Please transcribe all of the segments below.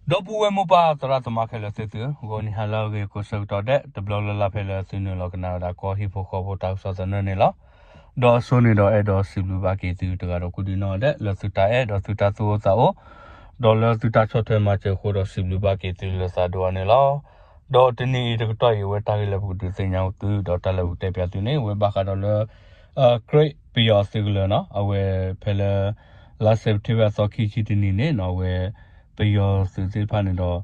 ဒီပုၢ်ဝဲၢ်မိၢ်ပၢ်သရၣ်သမါခဲလၢာ်သ့ၣ်သုဧၢ, ဂီၤနံၤဟါလၢအဂ့ၤကိးဆၢကတီၢ်ဒဲး တဘျီလၢ်လၢ်ဖဲလၢသုနုာ်လီၤကနၣ်ဝဲဒၣ်ကီၢ်ဟံၣ်ဖိဃီဖိတၢ်ကစီၣ်သနၢၣ်န့ၣ်လီၤ. ဒီးအစိန့ၣ်ဒီးအဲၣ်ဒိးစံးဘျုးဘၣ်က့ၤသုတဂၤဒီးကိးဒံနီၢ်ဒဲး လၢသုတၢ်အဲၣ်ဒီးသုတၢ်သူၣ်အိၣ်သးအိၣ် ဒီးလၢသုတၢ်ဆီၣ်ထွဲမၤစၢၤအဃိဒီးစံးဘျုးဘၣ်က့ၤသုလၢသးဒိၣ်အါန့ၣ်လီၤ. ဒီးတနံၤအံၤတကတီၢ်အံၤ အဝဲတၢ်ဂ့ၢ်လၢပကဒုးသ့ၣ်ညါသုဒီးတၢ်လၢပကတဲပၠးသုန့ၣ် အဝဲဘၣ်ဃးဒီးလၢ Karen ပယီၤသုးကလၢၤနီၤ အဝဲဖဲလၢ လါစဲးပထ့ဘၢၣ်အသီခံဆံတနံၤန့ၣ်နီၤ အဝဲ ပယီၤသုးသ့ၣ်တဖၣ်န့ၣ်ဒီး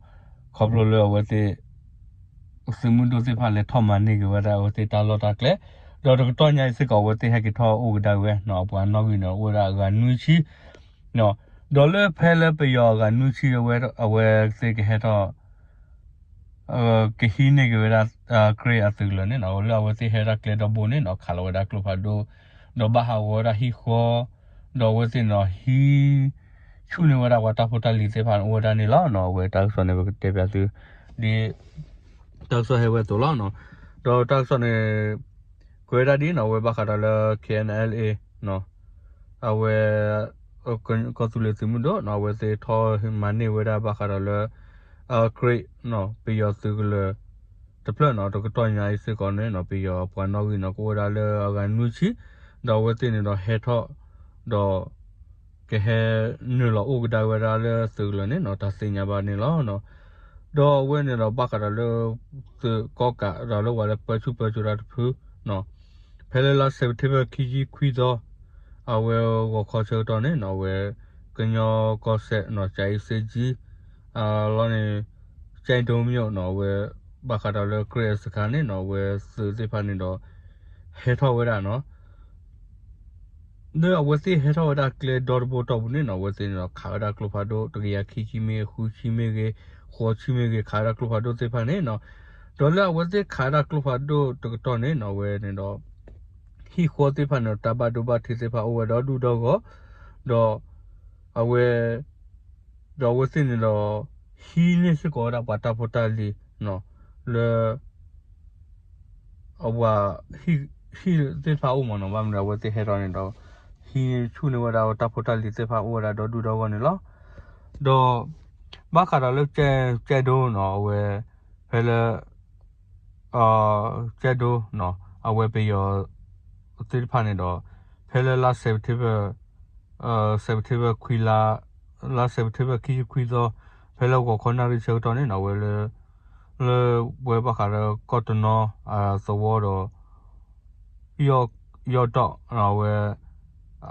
ခီဖျိလၢအဝဲသ့ၣ် သုးမုၢ်ဒိၣ်သ့ၣ်တဖၣ်လဲၤထီၣ်မၤန့ၢ်က့ၤဝဲဒၣ်အဝဲသ့ၣ်တၢ်လီၢ်တၢ်ကျဲ, ဒီးတကတီၢ်ညါအံၤစ့ၢ်ကီး အဝဲသ့ၣ်ဟဲက့ၤထီၣ်အိၣ်ကဒါဝဲနီၤ အပှၤနီၣ်ဂံၢ်န့ၣ် အိၣ်ဝဲဒၣ်အဂၤနွံဆံ, ဒီးလၢဖဲလၢပယီၤအဂၤနွံဆံအဝဲ အဝဲသ့ၣ်ကဟဲထီၣ် ကဟံးန့ၢ်က့ၤဝဲဒၣ် Karen အသုးကလၢၤန့ၣ်နီၤ လၢအဝဲသ့ၣ်ဟဲဒၣ်ကျဲဒီဘိန့ၣ်နီၤ ခးလီၤဝဲဒၣ်ကျိဖးဒိၣ်, ဒီးဘၣ်ဟးဂီၤဝဲဒၣ်ဟံၣ်ဃီ, ဒီးအဝဲသ့ၣ်န့ၣ်ဒီးဟံး ဆူၣ်န့ၢ်ဝဲဒၣ်ပှၤတၢ်ဖိတၢ်လံၤသ့ၣ်တဖၣ်န့ၣ် အိၣ်ဝဲဒၣ်န့ၣ်လီၤ. အဝဲတၢ်ကစီၣ်န့ၣ် ပကတဲပၠးသု ဒ် တၢ်ကစီၣ်ဟဲဝဲအသိးလီၤ. ဒီးတၢ်ကစီၣ်န့ၣ် ကွဲးဝဲဒၣ်ဒ်နီၤ အဝဲဘၣ်ဃးဒီးလၢ K N L A အဝဲ ကီၢ်သူလ့ၤသုးမုၢ်ဒိၣ်နီၤ အဝဲသ့ၣ်ထီၣ်မၤန့ၢ်ဝဲဒၣ်ဘၣ်ဃးဒီးလၢ Karen ပယီၤသုးကလၢၤတဖျၢၣ်နီၤ တကတီၢ်ညါအံၤစ့ၢ်ကီးန့ၣ်နီၤ ပယီၤပှၤနီၣ်ဂံၢ်နီၤ ကအိၣ်ဝဲဒၣ်လၢအဂၤနွံဆံ, ဒီးအဝဲသ့ၣ်န့ၣ်ဒီးဟဲထီၣ် ဒီး ကဟဲနုာ်လီၤအိၣ်ကဒါဝဲဒၣ်လၢသုးကလၢၤန့ၣ်နီၤ တၢ်သ့ၣ်ညါဘၣ်န့ၣ်လီၤ. ဒီးအဝဲန့ၣ်ဒီးဘၣ်ဃးဒီးလၢ သုးကီၣ်ကးဒီးလၢပှၤလၢပၢဆူၣ်ပၢစိးတၢ်တဖု ဖဲလၢလါစဲးပထ့ဘၢၣ်ခံဆံခွံသီ အဝဲဂီၤခီဆၢကတီၢ်န့ၣ်နီၤ အဝဲ ကညီကီၢ်စဲၣ်နီၤ ကၠၤအံၤစ့ကၠံ လီၤန့ၣ် ကၠဲဒိမ့ၢ်နီၤ အဝဲ ဘၣ်ဃးဒီးလၢ Karen အစခါန့ၣ်နီၤ အဝဲသုးသ့ၣ်တဖၣ်န့ၣ်ဒီး ဟဲထီၣ်ဝဲဒၣ်နီၤ လၢအဝဲသ့ၣ်ဟဲထီၣ်ဝဲဒၣ်ကျဲဒီတဘိတီၢ်ပူၤန့ၣ်နီၤ အဝဲသ့ၣ်န့ၣ်ဒီးခးဝဲဒၣ်ကျိဖးဒိၣ် တကယၤခံဆံမ့ၢ်ဂ့ၤ ဃုဆံမ့ၢ်ဂ့ၤ ဃိးဆံမ့ၢ်ဂ့ၤ ခးဝဲဒၣ်ကျိဖးဒိၣ်သ့ၣ်တဖၣ်န့ၣ်နီၤ, ဒီးလၢအဝဲသ့ၣ်ခးဝဲဒၣ်ကျိဖးဒိၣ်တကတီၢ်န့ၣ်နီၤ အဝဲန့ၣ်ဒီး ဟံၣ်ဃီသ့ၣ်တဖၣ်န့ၣ်ဒီး တၢ်ဘၣ်ဒိဘၣ်ထံးသ့ၣ်တဖၣ်အိၣ်ဝဲဒီဒူၣ်ဒီဂီၢ်, ဒီး အဝဲ ဒီးအဝဲသ့ၣ်န့ၣ်ဒီး ဟံးန့ၢ်စ့ၢ်ကီးဝဲဒၣ်ပှၤတၢ်ဖိတၢ်လံၤ လၢ အဝဲ ဟံၣ်သ့ၣ်တဖၣ်အိၣ်မးနီၤ ဘၣ်မနုၤအဝဲသ့ၣ်ဟဲထီၣ်န့ၣ်ဒီး ဟံးဆူၣ်န့ၢ်ဝဲဒၣ်တၢ်ဖိတၢ်လံၤသ့ၣ်တဖၣ်အိၣ်ဝဲဒၣ်ဒီဒူၣ်ဒီဂီၢ်န့ၣ်လီၤ. ဒီး ဘၣ်ဃးဒီးလၢ ကၠဲဒိနီၤ အဝဲ ဖဲလၢ ကၠဲဒိနီၤ အဝဲပယီၤသ့ၣ်တဖၣ်န့ၣ်ဒီး ဖဲလၢလါ September September ခွံလါ လါ September ခံဆံခွံသီ ဖဲလၢဂီၤခီနၣ်ရံၣ်ဆၢကတီၢ်န့ၣ်နီၤ အဝဲလၢ လၢဝဲဘၣ်ဃးဒီးကီၢ်တနီ သဝီဒီး ယီၢ်ဒီး အဝဲ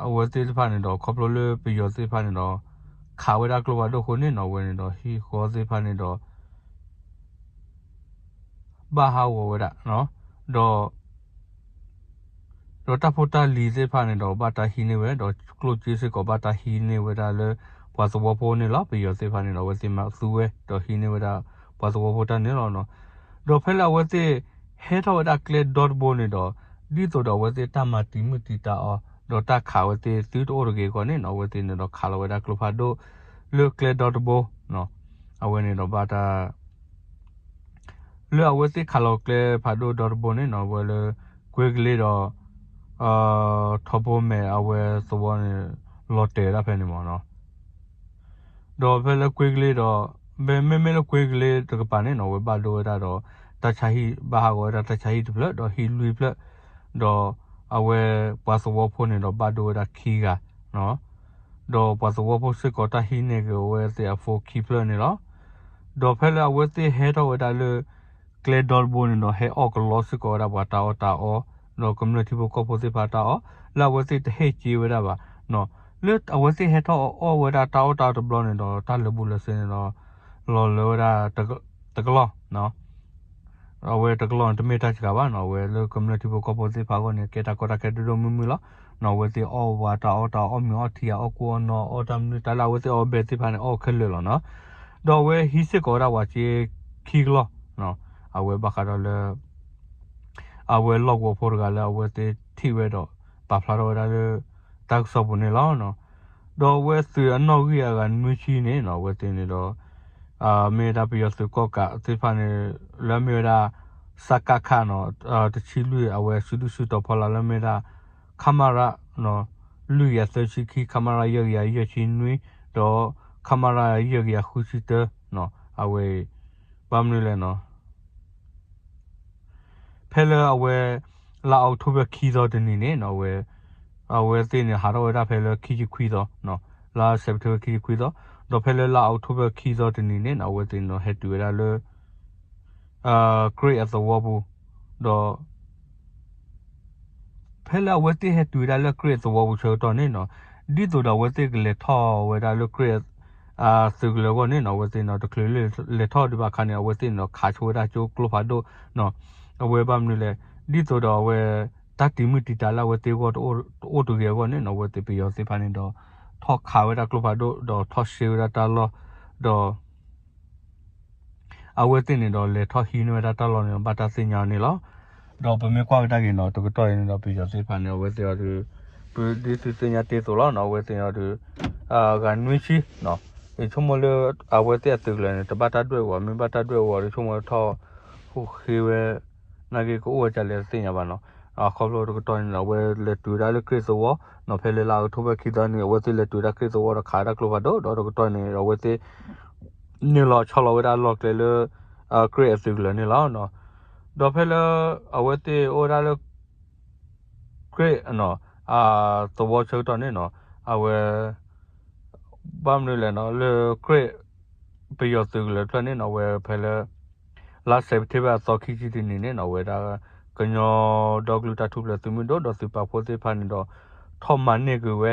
အဝဲသ့ၣ်တဖၣ်န့ၣ်ဒီး ခီဖျိလၢပယီၤသ့ၣ်တဖၣ်န့ၣ်ဒီး ခးဝဲဒၣ်ကျိဖးဒိၣ်အဃိန့ၣ်နီၤ အဝဲန့ၣ်ဒီး ဟံၣ်ဃီသ့ၣ်တဖၣ်န့ၣ်ဒီး ဘၣ်ဟးဂီၤဝဲဒၣ် ဒီး ဒီးတၢ်ဖိတၢ်လံၤသ့ၣ်တဖၣ်န့ၣ်ဒီး ဘၣ်တၢ်ဟံးန့ၢ်ဝဲ ဒီးကျိၣ်စ့စ့ၢ်ကီး ဘၣ်တၢ်ဟံးန့ၢ်ဝဲဒၣ်လၢ ပှၤသဝီဖိန့ၣ်လီၤ. ပယီၤသ့ၣ်တဖၣ်န့ၣ်ဒီး အဝဲသ့ၣ်မၤသူဝဲ ဒီးဟံးန့ၢ်ဝဲဒၣ် ပှၤသဝီဖိတၢ်န့ၣ်လီၤ. ဒီးဖဲလၢအဝဲသ့ၣ် ဟဲထီၣ်ဝဲဒၣ်ကျဲဒီတဘိန့ၣ်ဒီး ဒ်သိးဒီးအဝဲသ့ၣ်တၢ်မၤတံၤမုၢ်တံၤတၢ်အီၤ ဒီးတၢ်ခးဝဲသ့ၣ်သုတအိၣ်တဂ့ၤအဂီၢ်န့ၣ်နီၤ အဝဲသ့ၣ်န့ၣ်ဒီးခးလီၤဝဲဒၣ်ကျိဖးဒိၣ် လၢကျဲဒီတဘိ အဝဲန့ၣ်ဒီးဘၣ်တၢ် လၢအဝဲသ့ၣ်ခးလီၤကျဲဖးဒိၣ်ဒီတဘိန့ၣ်နီၤ အဝဲလၢ ကွ့ကလ့ဒီး ထီဘိမဲာ်အဝဲသဝီန့ၣ် လီၤတဲာ်ဝဲဒၣ်ဖဲန့ၣ်မးနီၤ ဒီးဖဲလၢကွ့ကလ့ဒီး မ့မ့ၢ်လၢကွ့ကလ့တကပၤန့ၣ်နီၤ အဝဲဘၣ်ဒိဝဲဒၣ်ဒီး တၢ်ဆါဟံၣ် ဘၣ်ဟးဂီၤဝဲဒၣ်တၢ်ဆါဟံၣ်တဖျၢၣ် ဒီးဟံၣ်လွံၢ်ဖျၢၣ် ဒီးအဝဲပှၤသဝီဖိန့ၣ်ဒီးဘၣ်ဒိဝဲဒၣ်ခံဂၤ ဒီးပှၤသဝီဖိစ့ၢ်ကီးတၢ်ဟံးန့ၢ်က့ၤအဝဲသ့ၣ်အဖိခံဖျၢၣ်န့ၣ်လီၤ. ဒီးဖဲလၢအဝဲသ့ၣ်ဟဲထီၣ်ဝဲဒၣ်လၢ ကျဲဒီတဘိန့ၣ်ဒီး ဟဲအီၣ်ကလီစ့ၢ်ကီးဝဲဒၣ်ပှၤတၢ်အီၣ်တၢ်အီ ဒီးကမျၢၢ်ထံဖိကီၢ်ဖိသ့ၣ်တဖၣ်တၢ်အီၣ် လၢအဝဲသ့ၣ်တဟ့ၣ်က့ၤဝဲဒၣ်ဘၣ်. လၢအဝဲသ့ၣ်ဟဲထီၣ်အီၣ်ဝဲဒၣ်တၢ်အီၣ်တၢ်အီတဘျီန့ၣ်ဒီး တၢ်လၢာ်ဘူၣ်လၢာ်စ့န့ၣ်ဒီး လီၤလၢဝဲဒၣ် တကလီၢ် အဝဲတကလီၢ်န့ၣ် တမ့ၢ်တၢ်စှၤဘၣ်နီၤ အဝဲလၢကမျၢၢ်ထံဖိကီၢ်ဖိသ့ၣ်တဖၣ်အဂီၢ်န့ၣ် ကဲတၢ်ကီတၢ်ခဲဒိၣ်ဒိၣ်မုၢ်မုၢ်လီၤ. အဝဲသ့ၣ်အီၣ်ဝဲတၢ်အီၣ်တၢ်အီ အီၣ်မ့ၤအီထံအီၣ်ကိၣ်အီၣ်နီၤ အီၣ်တၢ်မနုၤတၢ်လၢအဝဲသ့ၣ်အီၣ်ဘဲသ့ၣ်တဖၣ်န့ၣ် အီၣ်ခဲလၢာ်လီၤနီၤ. ဒီးအဝဲဟံးစ့ၢ်ကီးဝဲဒၣ်ပှၤစ့ခံကလီၢ် အဝဲဘၣ်ဃးဒီးလၢ အဝဲလီၢ်ကဝီၤဖိတဂၤလၢအဝဲသ့ၣ်ထံၣ်ဝဲဒီး ပာ်ဖျါထီၣ်ဝဲဒၣ်လၢ တၢ်ကစီၣ်ပူၤန့ၣ်လီၤ. ဒီးအဝဲသုးအနီၣ်ဂံၢ်အဂၤနွံဆံန့ၣ်နီၤ အဝဲသ့ၣ်န့ၣ်ဒီး မ့ၢ်ဝဲဒၣ်ပယီၤသုးကီၣ်ကးသ့ၣ်တဖၣ်န့ၣ် လၢအမ့ၢ်ဝဲဒၣ် စကခ တဆံလွံၢ် အဝဲစုဒုၣ်စုတီၤဖီလာ်လၢအမ့ၢ်ဝဲဒၣ် ခမရ လွံၢ်ကယၤသၢဆံခံ ခမရ ယဲၢ်ကယၤယဲၢ်ဆံနွံ ဒီး ခမရ ယဲၢ်ကယၤဃုဆံတၢ အဝဲ ဘၣ်မနုၤလဲၣ်နီၤ ဖဲလၢအဝဲ လါ October ခံသီတနံၤန့ၣ်နီၤ အဝဲ အဝဲသ့ၣ်န့ၣ် ဟးထီၣ်ဝဲဒၣ်ဖဲလၢခံဆံခွံသီ, လါ September ခံဆံခွံသီ, ဒီးဖဲလၢလါ October ခံသီတနံၤန့ၣ်နီၤ အဝဲသ့ၣ်န့ၣ်ဒီး ဟဲတုၤဝဲဒၣ်လၢ ကြ့ၣ်အသဝီပူၤ, ဒီး ဖဲလၢအဝဲသ့ၣ်ဟဲတုၤဝဲဒၣ်လၢကြ့ၣ်အသဝီပူၤဆၢကတီၢ်န့ၣ်နီၤ, ဒ်သိးဒီးအဝဲသ့ၣ်ကလဲၤထီၣ်ဝဲဒၣ်လၢကြ့ၣ် အသုးကလၢၤအဂီၢ်န့ၣ်နီၤ အဝဲသ့ၣ်န့ၣ်ဒီး တချုးလၢလဲၤထီၣ်ဒံးဘၣ်အခါန့ၣ် အဝဲသ့ၣ်န့ၣ်ဒီး ခးဆိဝဲဒၣ်ကၠိကျိဖးဒိၣ်နီၤ, အဝဲဘၣ်မနုၤလဲၣ်, ဒ်သိးဒီးအဝဲ တၢ်တံၤမုၢ်တံၤတာ်လၢအဝဲသ့ၣ်အဂီၢ်တအိၣ်တဂ့ၤအဂီၢ်န့ၣ်နီၤ အဝဲသ့ၣ်ပယီၤသ့ၣ်တဖၣ်န့ၣ်ဒီး ထီၣ်ခးဝဲဒၣ်ကျိဖးဒိၣ် ဒီးထီၣ်ရှဲဝဲဒၣ်တၢ်လီၢ်, ဒီး အဝဲသ့ၣ်န့ၣ်ဒီး လဲၤထီၣ်ဟံးန့ၢ်ဝဲဒၣ်တၢ်လီၢ်န့ၣ် ဘၣ်တၢ်သ့ၣ်ညါအီၤန့ၣ်လီၤ. ဒီးပမ့ၢ်ကွၢ်ကဒါက့ၤနီၤ တကတီၢ်အံၤန့ၣ်ဒီး ပယီၤသ့ၣ်တဖၣ်န့ၣ် အဝဲသ့ၣ်အီၤဒီး ပဒ်သုသ့ၣ်ညါတ့ၢ်အသိးလီၤနီၤ အဝဲသ့ၣ်အီၤဒီး ဂၤနွံဆံနီၤ, ယဆိကမိၣ်လၢအဝဲသ့ၣ်အသုးကလၢၤန့ၣ် တဘၣ်တၢ်ဒွဲၣ်အီၤ မ့ၢ်ဘၣ်တၢ်ဒွဲၣ်အီၤဒီး ဆိကမိၣ်ထီၣ်ဟူးဃ့ဝဲ နာ်က့ကအိၣ်ဝဲဒ်လဲၣ်တသ့ၣ်ညါဘၣ်နီၤ. အခီဖျိတကတီၢ်န့ၣ်ဒီး အဝဲလဲၤတုၤဝဲဒၣ်လၢကြ့ၣ်သဝီနီၤ ဖဲလၢလါအီးကထိဘၢၣ်ခံသီန့ၣ် အဝဲသ့ၣ်လဲၤတုၤဝဲဒၣ်ကြ့ၣ်သဝီဒီးခးဝဲဒၣ်ကျိဖးဒိၣ် ဒီးတကတီၢ်န့ၣ် အဝဲသ့ၣ် န့ၢ်လီၤဆီလီၤဝဲဒၣ်လီၢ်ကျဲလၢ ကြ့ၣ်အသုးကလၢၤန့ၣ်လီၤ. ဒီးဖဲလၢ အဝဲသ့ၣ်အိၣ်ဝဲဒၣ်လၢ ကြ့ၣ် သဝီဆၢကတီၢ်န့ၣ်နီၤ အဝဲ ဘၣ်မနုၤလဲၣ်နီၤ လၢကြ့ၣ် ပယီၤသုးကလၢၤတဖျၢၣ်န့ၣ်နီၤ အဝဲဖဲလၢ လါစဲးပထ့ဘၢၣ်အသီခံဆံတနံၤန့ၣ်နီၤ အဝဲဒၣ် ကညီဒီကလုာ်တၢ်ထူၣ်ဖျဲးသုးမုၢ်ဒိၣ်ဒီးသုးပာ်ဖှိၣ်သ့ၣ်တဖၣ်န့ၣ်ဒီး ထီၣ်မၤန့ၢ်က့ၤဝဲ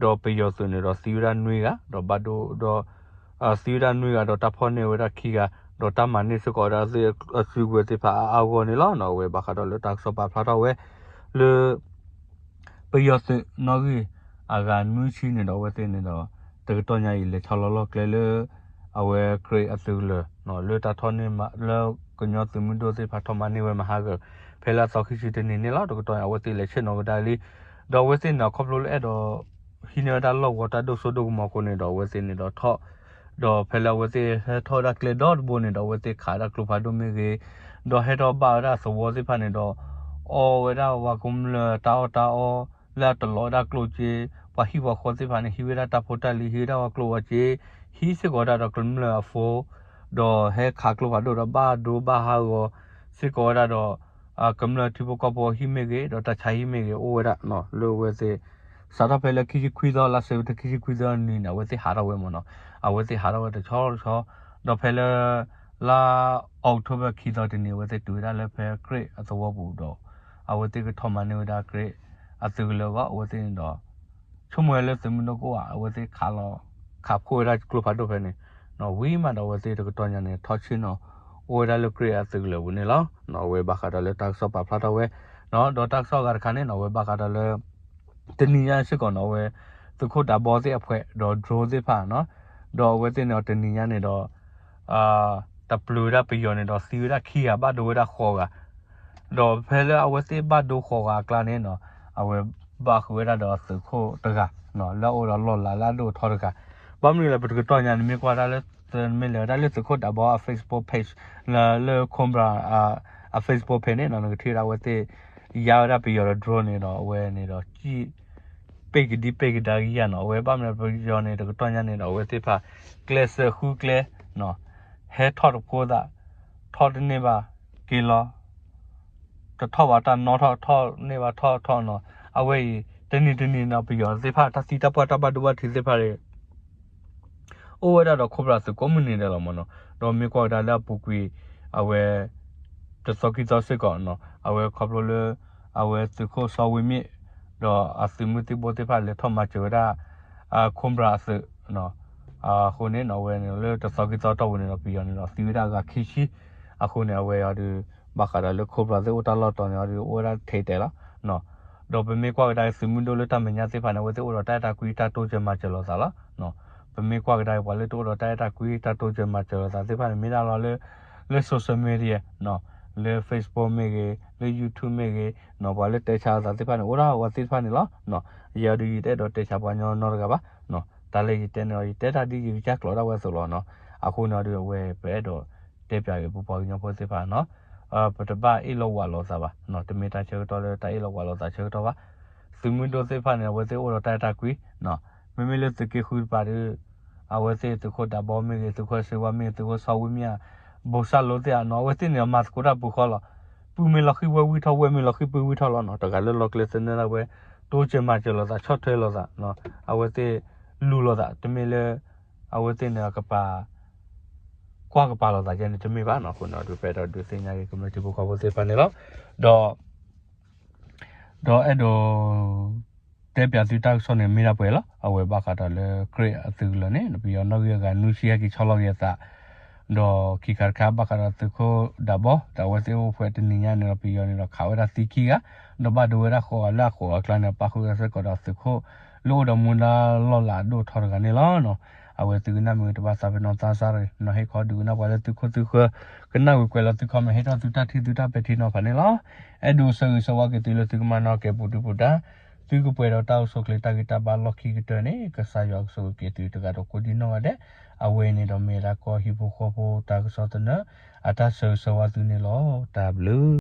ဒီးပယီၤသုးန့ၣ်ဒီးသံဝဲဒၣ်နွံဂၤ ဒီးဘၣ်ဒိဒီး သံဝဲဒၣ်နွံဂၤဒီးတၢ်ဖီၣ်န့ၢ်ဝဲဒၣ်ခံဂၤ ဒီးတၢ်မၤန့ၢ်စ့ၢ်ကီးဝဲဒၣ်အစုကဝဲၤသ့ၣ်တဖၣ်အါအါဂီၢ်ဂီၢ်န့ၣ်လီၤ. အဝဲဘၣ်ဃးဒီးလၢတၢ်ကစီၣ်ပာ်ဖျါထီၣ်ဝဲ လၢ ပယီၤသုးနီၣ်ဂံၢ်အဂၤနွံဆံန့ၣ်ဒီးအဝဲသ့ၣ်န့ၣ်ဒီး တကတီၢ်ညါအံၤလဲၤဆီလီၤလီၢ်ကျဲလၢ အဝဲကြ့ၣ်အသုးကလၢၤ လၢတၢ်ထီၣ်န့ၢ်မၤ လၢကညီသုးမုၢ်ဒိၣ်သ့ၣ်တဖၣ်ထီၣ်မၤန့ၢ်ဝဲမဟါဂီၤ ဖဲလၢအသီခံဆံတနံၤန့ၣ်လီၤ. တကတီၢ်ညါအဝဲသ့ၣ်လဲၤဆ့ၣ်နီၤကဒါလံ ဒီးအဝဲသ့ၣ်န့ၣ်ခီဖျိလၢအဲၣ်ဒိး ဟံးန့ၢ်ဝဲဒၣ်လီၢ်ကဝီၤတၢ်ဒိၣ်စိဒိၣ်ကမီၤအဃိန့ၣ်ဒီး အဝဲသ့ၣ်န့ၣ်ဒီးထီၣ် ဒီးဖဲလၢအဝဲသ့ၣ်ဟဲထီၣ်ဝဲဒၣ်ကျဲဒီတဘိန့ၣ်ဒီး အဝဲသ့ၣ်ခးဝဲဒၣ်ကျိဖးဒိၣ်မ့ၢ်ဂ့ၤ, ဒီးဟဲထီၣ်ဘၣ်ဝဲဒၣ်သဝီသ့ၣ်တဖၣ်န့ၣ်ဒီး အီဝဲဒၣ်ပှၤကမျၢၢ်တၢ်အီၣ်တၢ်အီ လၢအတလီၤဝဲဒၣ်ကျိၣ်စ့, ပှၤဟံၣ်ပှၤဃီသ့ၣ်တဖၣ်န့ၣ် ဟံးဝဲဒၣ်တၢ်ဖိတၢ်လံၤ ဟံးဝဲဒၣ်ပှၤကျိၣ်ပှၤစ့, ဟံးစ့ၢ်ကီးဝဲဒၣ်ဒီးကမျၢၢ်အဖိ, ဒီးဟဲခးကျိဖးဒိၣ်ဒီးဘၣ်ဒိဘၣ်ဟးဂီၤ စ့ၢ်ကီးဝဲဒၣ်ဒီး ကမျၢၢ်ထံဖိကီၢ်ဖိဟံၣ်မ့ၢ်ဂ့ၤ ဒီးတၢ်ဆါဟံၣ်မ့ၢ်ဂ့ၤ အိၣ်ဝဲဒၣ်လၢအဝဲသ့ၣ် စးထီၣ်ဖဲလၢခံဆံခွံသီ လါစဲးပထ့ဘၢၣ်ခံဆံခွံသီနံၤန့ၣ် အဝဲသ့ၣ်ဟးထီၣ်ဝဲမ့ၢ်နီၤ, အဝဲသ့ၣ်ဟးထီၣ်ဝဲတဆီတဆီ, ဒီးဖဲလၢ လါအီးကထိဘၢၣ်ခံသီတနံၤ အဝဲသ့ၣ်တုၤဝဲဒၣ်လၢဖဲကြ့ၣ်အသဝီပူၤဒီး အဝဲသ့ၣ်ကထီၣ်မၤန့ၢ်ဝဲဒၣ်ကြ့ၣ်အသုးကလၢၤအဂီၢ် အဝဲသ့ၣ်န့ၣ်ဒီး ဆိကမိၣ်ဝဲလၢသုးမုၢ်ဒိၣ်ကအိၣ်ဧါ အဝဲသ့ၣ်ခးလီၤ ခးဖှိၣ်ဝဲဒၣ်ကျိဖးဒိၣ်ဖဲန့ၣ် ဝံၤမးဒီးအဝဲသ့ၣ်တကတီၢ်ညါန့ၣ် ထီၣ်ဆ့ၣ်နီၤ အိၣ်ဝဲဒၣ်လၢကြ့ၣ်အသုးကလၢၤပူၤန့ၣ်လီၤ. အဝဲဘၣ်ဃးဒီးလၢတၢ်ကစီၣ်ပာ်ဖျါထီၣ်ဝဲ ဒီးတၢ်ကစီၣ်အဂၤတခါန့ၣ်နီၤ အဝဲဘၣ်ဃးဒီးလၢ တနံၤညါစ့ၢ်ကီးနီၤ အဝဲ သုးခိၣ်ဒးဘီသ့ၣ်အဖှဲး ဒီး drone သ့ၣ်တဖၣ်နီၤ ဒီးအဝဲသ့ၣ်န့ၣ်ဒီးတနံၤညါန့ၣ်ဒီး တပျုၤဝဲဒၣ်ပယီၤန့ၣ်ဒီးသံဝဲဒၣ်ခံဂၤ ဘၣ်ဒိဝဲဒၣ်ဃိးဂၤ ဒီးဖဲလၢအဝဲသ့ၣ်ဘၣ်ဒိဃိးဂၤအကျါန့ၣ်နီၤ အဝဲဘၣ်ဃုာ်ဝဲဒၣ်ဒီးသုးခိၣ်တဂၤ လၢအအိၣ်ဒီးလီၢ်လၤလၢအဒိၣ်အထီတဂၤ ဘၣ်မနုၤလဲၣ် ပတကတီၢ်ညါန့ၣ် မ့ၢ်ကွၢ်ဒၣ်လၢ မ့ၢ်လဲၤဝဲဒၣ်လၢသုးခိၣ်ဒးဘီအ Facebook page လၢ လၢ Cobra အ Facebook page န့ၣ်နီၤ နကထံၣ်ဝဲဒၣ်အဝဲသ့ၣ် ယါဝဲဒၣ်ပယီၤဒီး drone န့ၣ်ဒီး အဝဲန့ၣ်ဒီး ပ့ၢ်ကဒံပ့ၢ်ကဒါကယၤနီၤ အဝဲဘၣ်မနုၤပယီၤန့ၣ် တကတီၢ်ညါန့ၣ်ဒီး အဝဲသ့ၣ်တဖၣ် ကျဲးစၢးဃုကျဲ ဟဲထီၣ်တဖိသၣ် ထီၣ်တန့ၢ်ဘၣ် က့ၤလီၤ တထီၣ်ဘၣ်တၢ်နီထီၣ် ထီၣ်န့ၢ်ဘၣ်ထီၣ်ထီၣ်နီၤ အဝဲအံၤ တနံၤတနံၤနီၤ ပယီၤသ့ၣ်တဖၣ် တၢ်သံတၢ်ပှၢ်တၢ်ဘၣ်ဒိဘၣ်ထံးသ့ၣ်တဖၣ်န့ၣ် အိၣ်ဝဲဒၣ်ဒီး Cobra သုးကိးမုၢ်နံၤဒဲးလီၤမ့ၢ်နီၤ ဒီးမ့ၢ်ကွၢ်ကဒါလၢအပူၤကွံာ် အဝဲ တသီခံသီစ့ၢ်ကီးနီၤ အဝဲခီဖျိလၢ အဝဲသုးခိၣ်စီၤဝ့မ့ၣ် ဒီးအသုးမုၢ်သံၣ်ဘိသ့ၣ်တဖၣ် လဲၤထီၣ်မၤစၢၤဝဲဒၣ် Cobra အသုး အဃိန့ၣ်နီၤ အဝဲန့ၣ်လၢတသီခံသီတီၢ်ပူၤန့ၣ်ဒီး ပယီၤန့ၣ်ဒီးသံဝဲဒၣ်အဂၤခံဆံ အဃိန့ၣ် အဝဲအီၤဒီး ဘၣ်ဃးဒီးလၢ Cobra သ့ၣ်အိၣ်တၢ်လီၢ်တီၤန့ၣ်အီၤဒီး အိၣ်ဝဲဒၣ်ထဲတဲာ်လီၤ ဒီးပမ့ၢ်ကွၢ်ကဒါသုးမုၢ်ဒိၣ်လၢတၢ်မဲာ်ညါသ့ၣ်တဖၣ်န့ၣ် အဝဲသ့ၣ်အိၣ်ဒီးတၢ်အဲၣ်တၢ်ကွံ တၢ်တိစၢၤမၤစၢၤလိာ်သးလီၤ. ပမ့ၢ်ကွၢ်ကဒါပှၤလၢတအိၣ်ဒီးတၢ်အဲၣ်တၢ်ကွံ တၢ်တိစၢၤမၤစၢၤလိာ်သးသ့ၣ်တဖၣ်န့ၣ် မ့ၢ်ဒၣ်လီၤလၢ လၢ social media လၢ Facebook မ့ၢ်ဂ့ၤ လၢ YouTube မ့ၢ်ဂ့ၤ ပှၤလၢတဲဆါလိာ်သးသ့ၣ်တဖၣ်န့ၣ် အိၣ်ဒၣ်အဝဲသ့ၣ်တဖၣ်န့ၣ်လီၤ. ယဲအီၤဒီးယတအဲၣ်ဒိးတဲဆါပှၤကညီနီတဂၤဘၣ်. တၢ်လၢယတဲန့ၣ်ဒီး ယတဲတၢ်ဒ်ယကစၢ်ကျိးဒၣ်ဝဲအသိးလီၤနီၤ. အဃိန့ၣ်ဒီး အဝဲပအဲၣ်ဒိးတဲပၠးက့ၤပပှၤကညီဖိသ့ၣ်တဖၣ်နီၤ ပတဘၣ်အ့ၣ်လိာ်ဝးလိာ်သးဘၣ်. တမ့ၢ်တၢ်ဆၢကတီၢ်လၢတၢ်အ့ၣ်လိာ်ဝးလိာ်သးဆၢကတီၢ်ဘၣ်. သုးမုၢ်ဒိၣ်သ့ၣ်တဖၣ်န့ၣ် အဝဲသ့ၣ်အိၣ်ဒီးတၢ်အဲၣ်တၢ်ကွံ မ့မ့ၢ်လၢသုးက့ဃုတပၤဒီး အဝဲသ့ၣ်သုးခိၣ်ဒၣ်ဘီမ့ၢ်ဂ့ၤ သုးခိၣ်စ့ဝါမ့ၢ်ဂ့ၤ သုးခိၣ်စီၤဝံမ့ၢ်ဧါ ဘိၣ်စၣ်လိသ့ၣ်ဧါနီၤ အဝဲသ့ၣ်န့ၣ်မၤသကိးတၢ်ပူၤဃီလီၤ. ပုၢ်မ့ၢ်လီၤဃံၤဝဲၢ်ဝံထီၣ် ဝဲၢ်မ့ၢ်လီၤဃံၤပုၢ်ဝံထီၣ်လီၤနီၤ တဂၤလၢလီၢ်ကျဲသနၢၣ်ဒၣ်ဝဲ တိစၢၤမၤစၢၤလိာ်သး ဆီၣ်ထွဲလိာ်သး အဝဲသ့ၣ်လူၤလိာ်သး တမ့ၢ်လၢ အဝဲသ့ၣ်န့ၣ်ကပၤ ကွၢ်ကပၤလိာ်သးယဲန့ၣ် တမ့ၢ်ဘၣ်နီၤ အဃိန့ၣ် ဒုးပအဲၣ်ဒိးဒုးသ့ၣ်ညါက့ၤ ကမျၢၢ်ထံဖိကီၢ်ဖိသ့ၣ်တဖၣ်န့ၣ်လီၤ. ဒီး ဒီးအဲၣ်ဒိး တဲပၠးသုတၢ်ကစီၣ်န့ၣ် မ့ၢ်ဒၣ်ပှဲၤလီၤ. အဝဲဘၣ်ဃးဒီးလၢကြ့ၢ်အသုးကလၢၤန့ၣ် ပယီၤနီၣ်ဂံၢ်အဂၤနွံဆံဟဲက့ၤဆီလီၤက့ၤအသး ဒီးခံခါတခါ ဘၣ်ဃးဒီးသုးခိၣ်ဒၣ်ဘီ ဒီးအဝဲသ့ၣ်အိၣ်ဖဲတနံၤညါန့ၣ်ဒီး ပယီၤန့ၣ်ဒီးခးဝဲဒၣ်သံခံဂၤ ဒီးဘၣ်ဒိဝဲဒၣ်ဃိးဂၤလၢအဃိးဂၤအကျါန့ၣ် ပာ်ဃုာ်ဝဲစ့ၢ်ကီးဒီးသုးခိၣ် လၢအိၣ်ဒီးမူဒါလီၢ်လၤအဒိၣ်ထီတဂၤန့ၣ်လီၤ. အဝဲသုကနၣ်မ့ၢ်တဘၣ်သးပ့ၤနီၣ်သးစၢ်တဂ့ၤ နီၤဟ့ၣ်ခီဒုးကနၣ်ပှၤလၢသုခိၣ်သုဃၢၤ ကနၣ်ဝံၤကွဲးလီၤသု comment ဟ့ၣ်ထီၣ်သုတၢ်ထံၣ်သုတၢ်ပဲာ်ထံနီၤဖးန့ၣ်လီၤ. အဲၣ်ဒိးဆၢဂ့ၤဆၢဝါက့ၤသုလၢသုကမၤနၢၤက့ၤပူၤဒုပူၤဒါ သုကပှဲၤဒီးတၢ်အိၣ်ဆူၣ်အိၣ်ချ့တၢ်ဂံၢ်တၢ်ဘါလီၢ်ခံကတၢၢ်န့ၣ် ကစၢ်ယွၤကဆိၣ်ဂ့ၤက့ၤသုတဂၤဒီးကိးဒံနီၢ်ဂၤဒဲး အဝဲအံၤန့ၣ်ဒီးမ့ၢ်ဝဲဒၣ်ကီၢ်ဟံၣ်ဖိဃီဖိတၢ်ကစီၣ်သနၢၣ် အတၢ်ဆၢဂ့ၤဆၢဝါသုန့ၣ်လီၤ. တၢ်ဘျုး